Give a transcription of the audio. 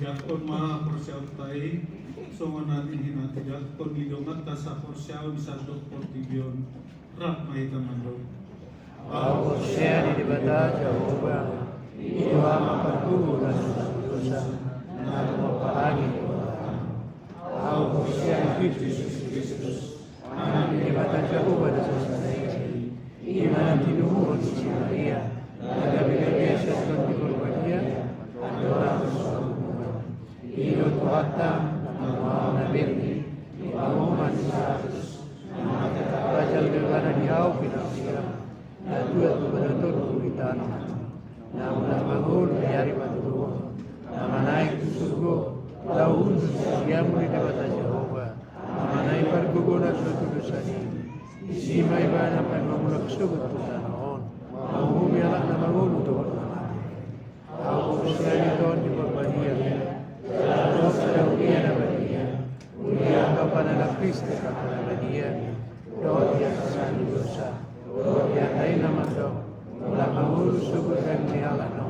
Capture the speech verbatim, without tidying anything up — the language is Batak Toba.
Diakon ma porseaonta i, songon na nihinatujakkon ni donganta saporseaon di sandok portibi on. Rap ma hita mandok. Ahu porsea di Debata Jahowa, i do Ama pargogo na so dosa, na tumompa langit dohot tano. Ahu porsea di Kristus Jesus, Anak ni Debata Jahowa na so sada i, i ma na tinubuhon ni si Maria, na gabe gabe sian Tondi Porbadia, andorang so marhunungan. I do Tuhanta, na panuaon na berni, di pangomoan ni si Pilatus, na marhata pajal do ibana di hau pinarsilang, na tuat tu banaton tu di tano, na mulak mangolu di ari patoluhon, na manaek tu surgo, laho hundul di siamun ni Debata Jahowa, na manang pargogonan do tu dosa i. Disi ma ibana paima mulak sogot tu tano on, manguhumi halak na mangolu dohot na mate. Ahu porsea di Tondi Porbadia, jala ro sada huria na badia, huria angka panaga Kristen angka na badia, dohot di angka sala ni dosa, dohot di angka i na mandok, mulak mangolu sogot daging ni halak na